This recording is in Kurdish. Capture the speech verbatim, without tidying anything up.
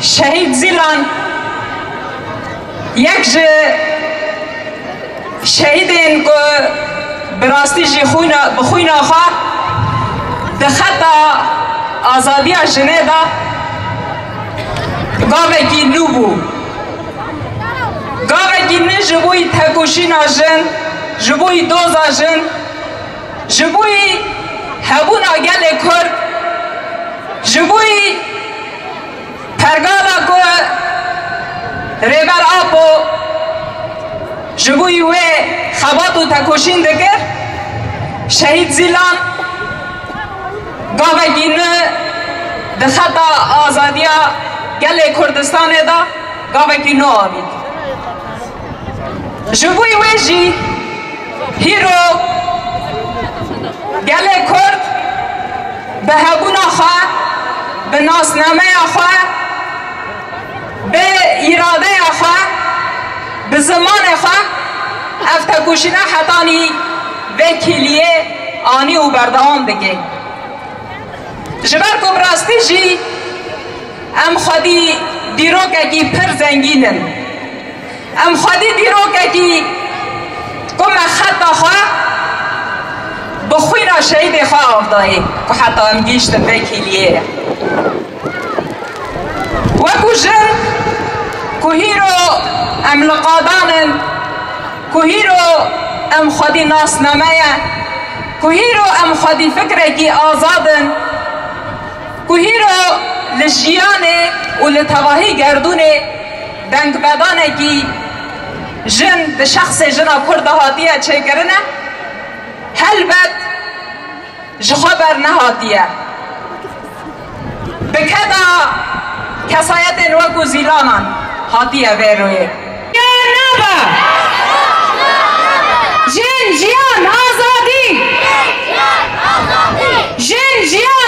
Şehîd Zîlan yek ji şehîdên ku bi rastî jî xwîna, bi xwîna xwe di xeta azadiya jinê de gavekî nû bû. Gavekî nû ji bo tekoşîna jin, ji bo doza jin, ji bo hebûna gelê Kurd, ji bo pergala ku Rêber Apo ji bo wê xebat û tekoşîn dikir, Şehîd Zîlan gavekî nû di xeta azadiya gelê Kurdistanê de gavekî nû avît. Ji bo wê jî hîro gelê Kurd bi hebûna xwe, bi nasnameya xwe, bi îradeya xwe, bi zimanê xwe ev tekoşîna hetanî vê kêliyê anî û berdewam dike. Ji ber ku bi rastî jî em xwedî dîrokekî pir zengîn in. Em xwedî dîrokekî ku me xeta xwe bi xwîna şehîdê xwe av dayê ku heta em gihîştin vê kêliyê. Wekî jin ku hîro em li qadan in, ku hîro em xwedî nasname ye, ku hîro em xwedî fikrekî azad in, ku hîro li jiyanê û li tevahî gerdûnê dengvedanekî jin di şexsê jina Kurd de hatiye çêkirine, helbet ji xwe bernehatiye. Bi keda kesayetên wekî Zîlanan hatiye vê rûyê. Nabe! Jin, jiyan, azadî! Jin, jiyan,